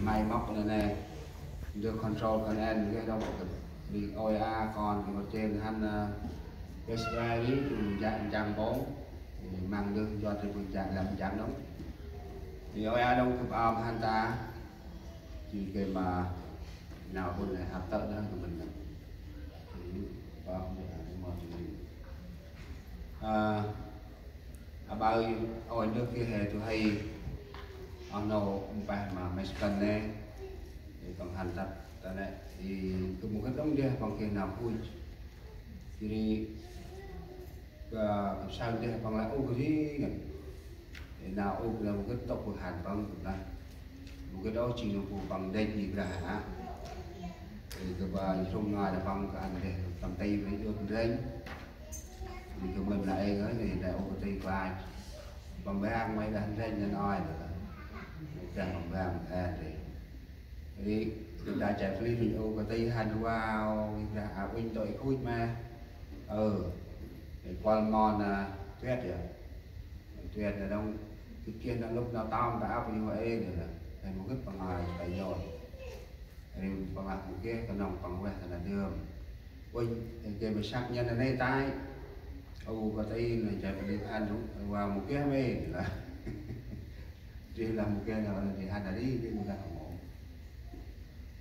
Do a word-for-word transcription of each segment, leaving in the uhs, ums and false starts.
Mai mâp nê nê, ndơ control kon en geh đŏng. Ri ôi a kon ri mât chen hăn, ơ, best buy ri, jan, jan bông. Ri măng ndơ jot ri bu jan, lăm jan đŏng. Ri ôi a đŏng gâp am hăn ta. Ji geh ma nau bun nê hăp tơ̆ đah gâp mân nê. Ri, bơh, ri, ri, mât ri. Ơ, Aƀaơ ôi ndơ geh he tu hay. Ơ, nô mpeh ma Mexican nê. Ri păng hăn tât ta nê. Ri gâp mâu gĭt đŏng ndơ păng geh nau phuch. Jêh ri, ơ, gâp saơ ndơ păng lah ôh ri ngăn. Ri nau ôh gâp mâu gĭt tŏk bu hăn păng gâp lah. Mâu gĭt ôh jêng nô bu păng ndrănh ni brah hă. Ri gâp ba nsrung ngai lah păng kơ ăn ndơ tâm ti brah ôh ndrănh. Ri gâp mân lah ê ngơi, ri nê ôh kơ ti klach. Păng bang may đah ndrănh năn ôi đah. Đah păng bang ê ri. Ri gâp đah chai pli ri ôh kơ ti hăn wow, ri brah a uănh tŏ i khuch ma. Ơ, ri kuăl mon, a, tuyết yơh. Tuyết nê đŏng, gĭt geh nê lŭk nau tơm ta ăp ri hua ê đah. Ri mâu gĭt păng ngai ta yoi. Ri păng lah mâu geh, knŏng păng ueh ta nê dơm. Uănh, ri geh ma săk nhăn nê tay. Ôh, kơ ti nê chai pli hăn ru, wa mâu geh mê lah. Ri lah mâu geh nê, ri hăn ri, ri mâu geh mâu.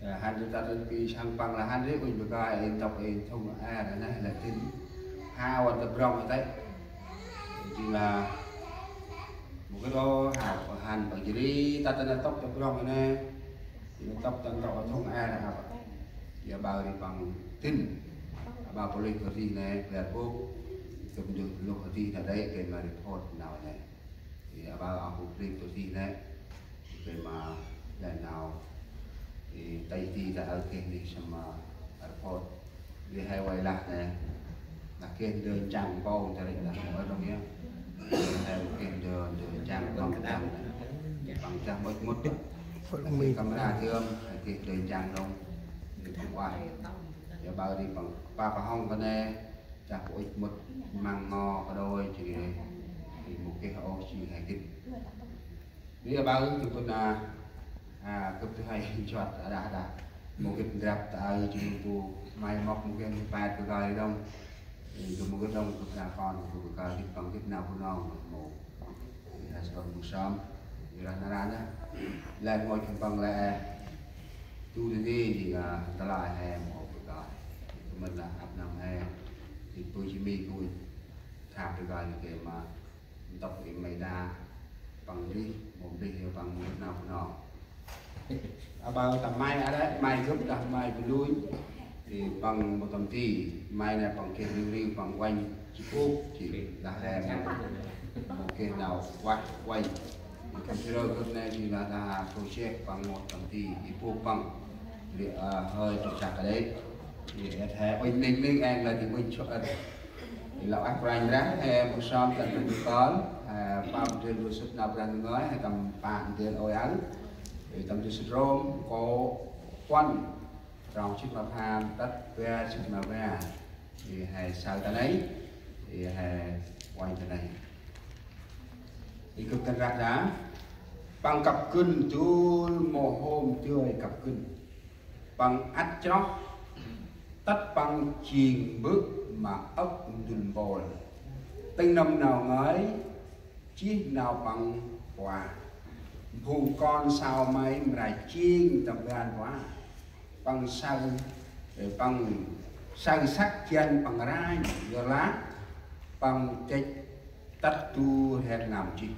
Ơ, hăn ri ta ri pi săng păng lah hăn ri, uănh bơh kơi, ê ntŭk, ê thŭng, ơ, nê lah tĭn. Ha, wa ta brŏng tê. Jêng lah mâu gĭt ôh, ha, hăn păng jêh ri, ta ta nê tŭk ta brŏng nê. Jêng lah tŭk ta ntŭk thŭng ê nê ăp. Ri aƀaơ ri păng tĭn. Aƀaơ pôlis kơt ti nê, bar bôk. Gâp ndơ lôh kơt ti nê đê, gay ma report nau nê. Ri aƀaơ ơ pôlis kơt ti nê. Gay ma lĕ nau. Ri tây ti ta ơ geh ni sâm, ơ, report. Ri he vay lah nê. Lah geh ndơ chăng pô ta ri lah mâu ơ đŏng yơh. Ri he geh ndơ, ndơ chăng păng chăng. Păng chăng mŭt mŭt. Lah geh camera dơm, lah geh ndơ chăng đŏng. Ri gâp ueh. Ri aƀaơ ri păng pa pa hŏng kơt nê. Chah pô ŭch mŭt măng ngo kơ đôi jêh ri. Ri mâu geh ôh jêng he gĭt. Ri aƀaơ gâp bơh nê, a, gâp tu hay jot a đah đah. Mâu gĭt ndrăp ta aơ jêng bu may mâp mâu geh mâu pet bơh kơi đŏng. Ri gâp mâu gĭt đŏng gâp đah kon gâp bơh kơi gĭt păng gĭt nau bu nong mâu. Ri he sơm bu sơm. Ri rah nê rah nê. Lĕ ngôi khân păng lĕ. Tu ni ni jêng, a, ta lai he mâu bơh kơi. Gâp mân lah ăp năm he. Ri bu jêh mi gŭ. Tham bơh kơi ni gay ma. Ntŭk i may đa, păng rêh, mâu rêh yơh păng mâu nau bu nong. Aƀaơ ta may a đah, may gâp đah may bu lui. Ri păng mâu tâm ti, may nê păng geh riu riu păng uănh, ji ôp, ji đah he mâu. Mâu geh nau uănh, uănh. Ri khân jrơ gâp nê ji lah đah project păng mâu tâm ti, ji ôp păng. Ri, ơ, hơi trục trặc a đê. Ri êt he uănh ning ning êng lah ji uănh sŏ êt. Ri lah ueh Kôranh Brah, he mâu sơm tât ma du kơl, he pơm ndrel du sŭt nau Brah ngơi, he tâm pă ndrel ôi aơ. Ri tâm du sŭt Rôm, kô puăn, trong jê̆t ma pham, tât bar jê̆t ma bar. Ri he saơ ta nây, ri he uănh ta nây. Ri gâp tât răk đah, păng kăp gân dôl mâu hôm dơi kăp gân. Păng ăt chroh, tât păng jêng mbơ̆ ma âk ndŭl mpôl. Tĭng nâm nau ngơi, jêh nau păng pua. Phung kon sau may mra jêng tâm ban pua. Păng saơ, ơ, păng saơ săk jăn păng ranh, yorlah păng dăch tât du rhet nơm jêh.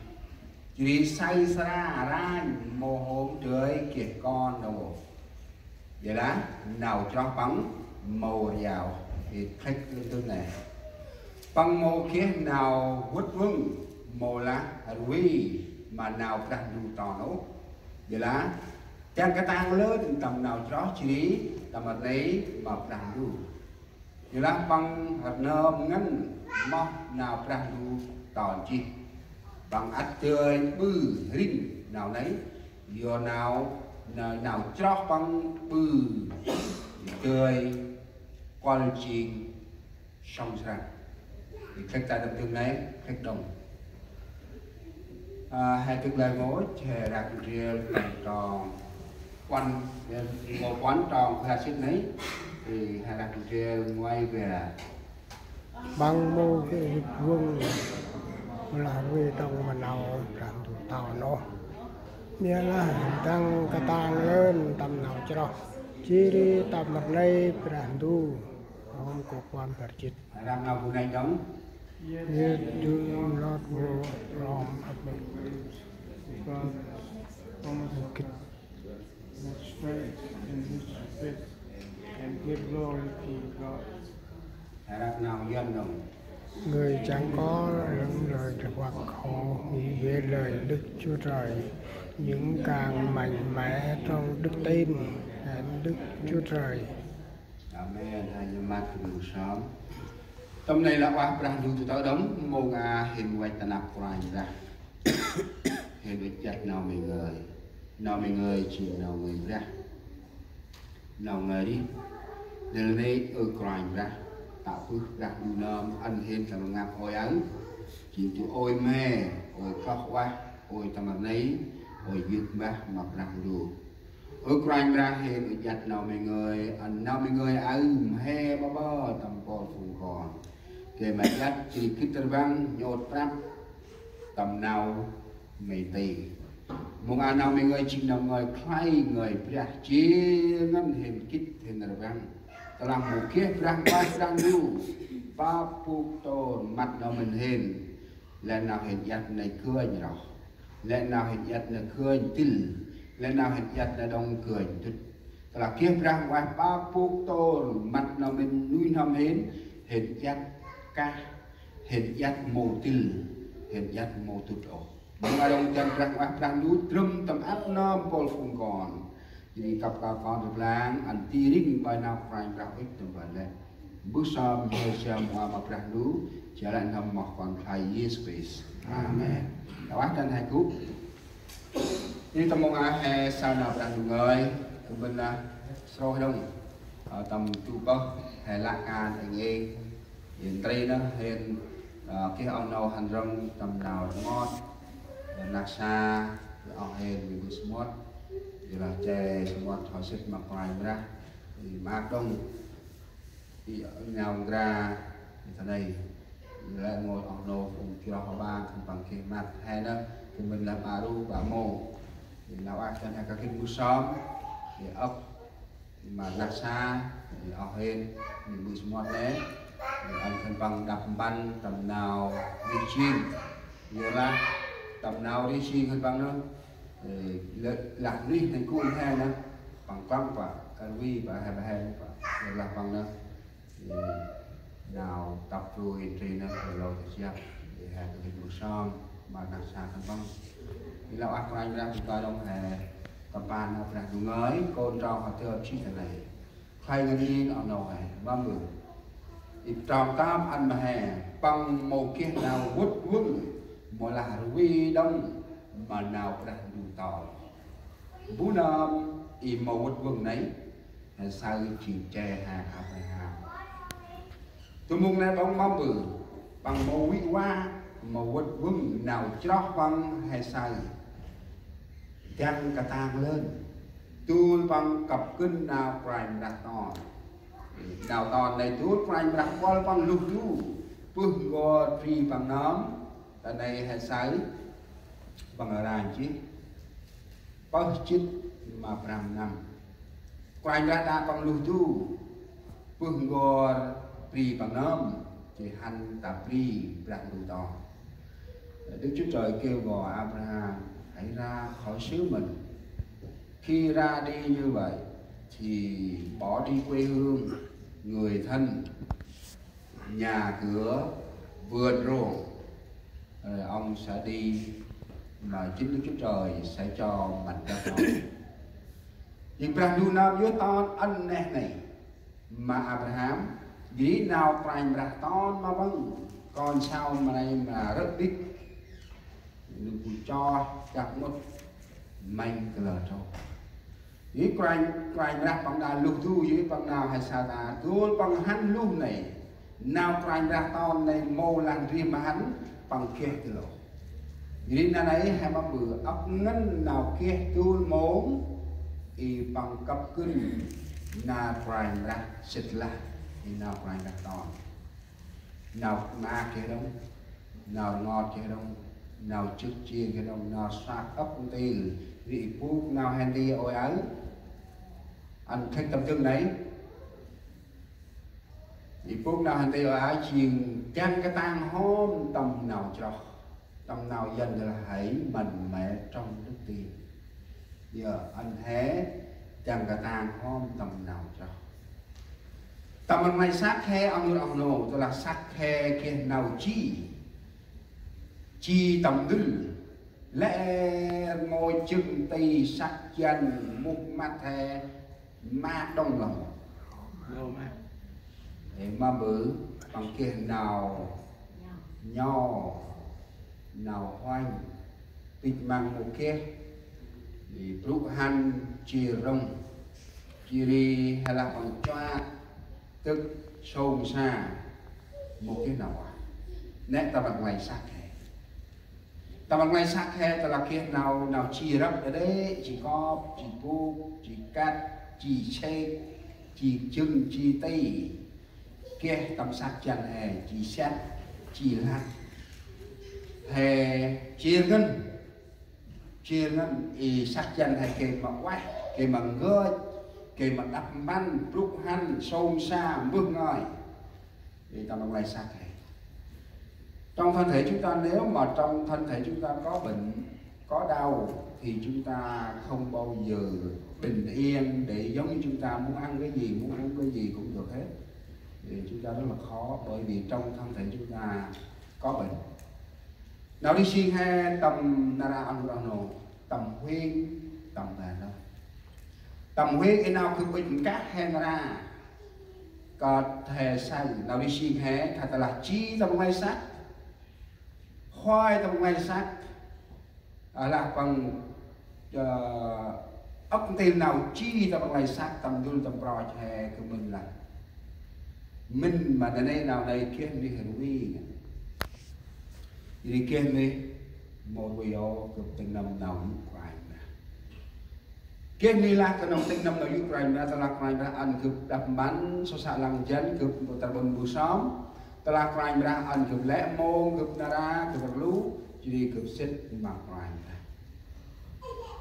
Jêh ri saơ sra ranh mâu hôm dơi geh kon nô. Ƀiălah nau chroh păng mâu riao, ê, khlĕch tơl tơl nê. Păng mâu geh nau vât vâng, mâu lah rvê ma nau Brah Ndu ton ôh. Ƀiălah dăng katang lơn tâm nau chroh jêh ri tâm rnê ma Brah Ndu. Ƀiălah păng rnơm ngăn moh nau Brah Ndu ton jêh. Păng ăt dơi ƀư rĭng nau nây, yor nau, nau, nau chroh păng ƀư dơi kuăl jêng sŏng srăng. Ri khlĕch ta tâm dâng nây, khlĕch đŏng. A, he dâk lơi mâu ŭch, he răk ndrel tâm trong Ơ, mâu puăn trong kha sĭt nây, thì hai răng tre ngoai về. Păng mâu gĭt vâng, lah rvê trong ma nau Brah Ndu ton ôh. Ƀiălah dăng katang lơn tâm nau chroh, jêh ri tâm rnê Brah Ndu hôm kô̆ puăn bar jât. Răng nau bu nai dong. Yet do not go from a big God promise that strength in his faith and give glory to God. Răng nau Yuăn dong. Người chẳng có những lời hoặc khổ nghĩ về lời Đức Chúa Trời, nhưng càng mạnh mẽ trong đức tin đến Đức Chúa Trời. Amen. Hai ñu măt kơt bu sơm. Tâm nây lah ueh Brah Ndu tu tơ̆ đŏng, mông a hên văch ta năp Kôranh Brah. Hên văch jăt nau May ngơi. Nau May ngơi jêng nau ngơi Brah. Nau ngơi rêh. Nê nê ơ Kôranh Brah. Tă bơh Brah Ndu nơm ăn hên ta ngăp ôi aơ. Jêng tu ôi mhe, ôi kloh ueh, ôi tâm rnê, ôi yơk mbah ma Brah Ndu. Ơ Kôranh Brah hên ŭch jăt nau May ngơi, ăn nau May ngơi aơ mhe ƀaƀơ tâm mpôl phung kon. Gay ma jăt jêh ri gĭt rbăng nhôt prăp tâm nau May nti. Mông a nau May ngơi jêng nau ngơi khlay ngơi Brah jêh ngăn hên gĭt hên rbăng. Tơlah mâu geh Brah Ndu, Brah Ndu, pap puk tôr măt nau mĭn hên. Lĕ nau hên jăt nây gơnh roh. Lĕ nau hên jăt nây gơnh tĭl. Lĕ nau hên jăt nây đŏng gơnh dŭt. Tơlah geh Brah Huêng Ueh pap puk tôr măt nau mĭn nuih n'hâm hên, hên jăt kah, hên jăt mâu tĭl, hên jăt mâu dŭt ôh. Mông a đŏng dăn Brah Huêng Ueh Brah Ndu trŭm tâm ăp nơm mpôl phung kon. Jêh ri kăp kơl kon rblang, ăn ti ring ƀai nau Kôranh Brah ŭch tâm ban lĕ. Mbơh sơm, mbơh sơm ma Brah Ndu, jêh lĕ n'hâm moh Kon Khlay Yêsu Krist. Amen. Tơlah dăn he gŭ. Jêh ri tâm mông a he saơ nau Brah Ndu ngơi, kơt bân lah srôih đŏng. Ơ, tâm tu bơh, he lăp kan êng êng. Yor ntri nơh hên, ơ, geh oh nô hăn rŏng tâm nau rngot. Yor năk sa, yor oh hên, yor mbơh samƀŭt. Yor lah che samƀŭt hŏ sĭt ma Kôranh Brah. Yor maak đŏng. Yor nau nkra, yor ta nây. Lĕ ngôi oh nô phung chroh ƀa khân păng geh măt he nơh, kơt bân lah ƀa ru, ƀa mô. Yor nau ăt dăn he kơt gĭt mbơh sơm, yor âk. Ma năk sa, yor oh hên, yor mbơh samƀŭt nê, yor ăn khân păng đăp mpăn tâm nau rêh jêng. Yor lah tâm nau rêh jêng khân păng nơh. Ơ, lĕ, lah rêh nây gŭ he nơh, păng klăng pă, kơt rvê pă, he pă he pă, yor lah păng nơh. Ơ, nau tăp rui ntri nơh, ơ, lô ta siăp, ơ, he kơt gĭt mbơh sơm, ma năk sa khân păng. Yor lah ueh Kôranh Brah Ndu kơl đŏng he, tâm ban nau Brah Ndu ngơi, kônh trong hŏ tơm jêh ta nây. Khlay ngăn ngên oh nô he, mâm ƀư. Ih trong tơm ăn ma he, păng mâu geh nau vât vâng, mâu lah rvê đŏng, ma nau Brah Ndu ton. Bu nơm, ih mâu vât vâng nây, he saơ jêng che he Abraham. Tâm mông nây đŏng mâm ƀư, păng mâu vĭ va, mâu vât vâng nau chroh păng he saơ. Dăng katang lơn. Dôl păng kăp gân nau Kôranh Brah ton. Nau ton nây dôl Kôranh Brah kuăl păng luh du. Bơh n'gor bri păng nơm. Ta nây he saơ. Păng ranh jêh. Pơh jât ma prăm năm. Kôranh Brah đă păng luh du. Bơh n'gor bri păng nơm. Jêh ri hăn ta bri Brah Ndu ton. Đức Chúa Trời kêu gọi Abraham, hãy ra khỏi xứ mình. Khi ra đi như vậy, thì bỏ đi quê hương, người thân, nhà cửa, vườn ruộng. Rồi ông sẽ đi, mà chính Đức Chúa Trời sẽ cho mảnh đất đó. Jêng Brah Ndu nơm yơh ton ăn neh nây ma Abraham, jêh ri nau Kôranh Brah ton ma păng, kon sau ma nây ma rơ̆ đĭch, nơm bu cho, chăp mŭt, mănh kalơ trôk. Jêh ri Kôranh, Kôranh Brah păng đă luh du, jêh ri păng nau he saơ ta, dôl păng hăn luh nây, nau Kôranh Brah ton nây mâu lah ndrih ma hăn, păng geh kơt lơ. Jêh ri nau nây he mâm ƀư, âk ngăn nau geh dôl mông, i Păng kâp gân nar Kôranh Brah sĭt lah, i nau Kôranh Brah ton. Nau ma geh đŏng, nau rngot geh đŏng, nau jŏt jêr geh đŏng, nau săk âk ntil. Ri i bôk nau he nti ôi aơ. Ăn khêk tâm dâng nây. I bôk nau he nti ôi aơ jêng dăng katang hŏm tâm nau chroh. Tâm nau Yuăn là hãy mạnh mẽ trong đức tin. Yơ, ăn he dăng katang hŏm tâm nau chroh. Tâm rnglay săk he, oh nô, oh nô, tơlah săk he geh nau ji. Ji tâm ndŭl. Lĕ rngôch jâng ti săk jăn muh măt he ma đŏng lăm. Lô ma. Ê, ma bư, păng geh nau nho, nau huanh, pĭt măng mâu geh, ê, brŭ hăn, jêr rŏng, jêh ri he lah păng chuă, tŭk, sông sa, mâu geh nau ueh. Nĕ tâm rnglay săk he. Tâm rnglay săk he tơlah geh nau, nau ji răp đa đê, ji kop, ji bôk, ji kăt, ji sêk, ji jâng, ji ti. Geh tâm săk jăn he, ji săk, ji lăk. He jêr ngăn. Jêr ngăn, i săk jăn he geh ma ueh, geh ma ngơch, geh ma đăp mpăn, brŭ hăn, sông sa, mbơh ngơi. Thì tâm rnglay săk he. Trong thân thể chúng ta, nếu mà trong thân thể chúng ta có bệnh, có đau, thì chúng ta không bao giờ bình yên để giống như chúng ta muốn ăn cái gì, muốn uống cái gì cũng được hết. Thì chúng ta rất là khó, bởi vì trong thân thể chúng ta có bệnh. Nau ri sing he tâm nar aơ, oh nô, tâm huêng, tâm ban đŏng. Tâm huêng i nau gâp ŭch nkah he nar aơ. Kơt he saơ, nau ri sing he, kơt lah ji tâm rnglay săk. Huay tâm rnglay săk. Alah păng, ơ, âk ntil nau ji tâm rnglay săk, tâm ndŭl tâm proch he gâp mĭn lah. Mĭn ma nanê̆ nau nây geh nuyh rvê. Jêh ri geh nuyh mâu rvê ôh, gâp tĭng nâm nau yô̆ Kôranh Brah. Geh nuyh lah knŏng tĭng nâm nau yô̆ Kôranh Brah, tơlah Kôranh Brah ăn gâp đăp mpăn, sŏ sa lăng jăn, gâp mâu tâm ƀon mâu sơm. Tơlah Kôranh Brah ăn gâp lĕ mông, gâp nar aơ, gâp rlu, jêh ri gâp sĭt ma Kôranh Brah.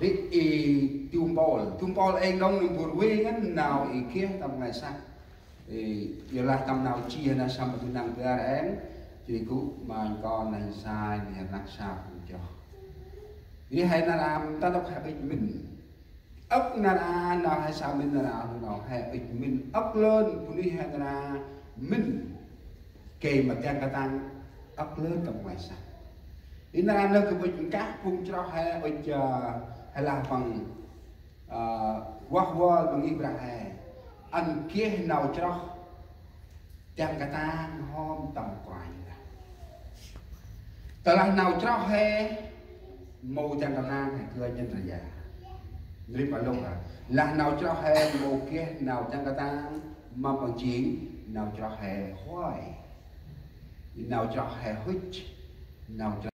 Ri i du mpôl, du mpôl êng đŏng nâm bu rvê ngăn nau i geh tâm rnglay săk. Ê, yorlah tâm nau ji nây săm ma du năng bar êng, jêh ri gŭ ma kon nây sai, nây rnăk sa phung chroh. Ri he nar aơ, ta dôk he ŭch mĭn. Âk nar aơ, nau he saơ mĭn nar aơ, nau he ŭch mĭn. Âk lơn, bunuyh he nar aơ, mĭn. Gay ma dăng katang, âk lơn tâm rnglay săk. I nar aơ nơh gâp ŭch nkah phung chroh he ŭch, ơ, he lah păng, ơ, vah vơl ma ngih Brah he. Ăn geh nau chroh dăng katang hŏm tâm Kôranh Brah. Tơlah nau chroh he mâu dăng katang he gơnh nhăn raya. Ndri pa lôk a. Lah nau chroh he mâu geh nau dăng katang ma păng jêng nau chroh he huay. Nau chroh he hŭch. Nau chroh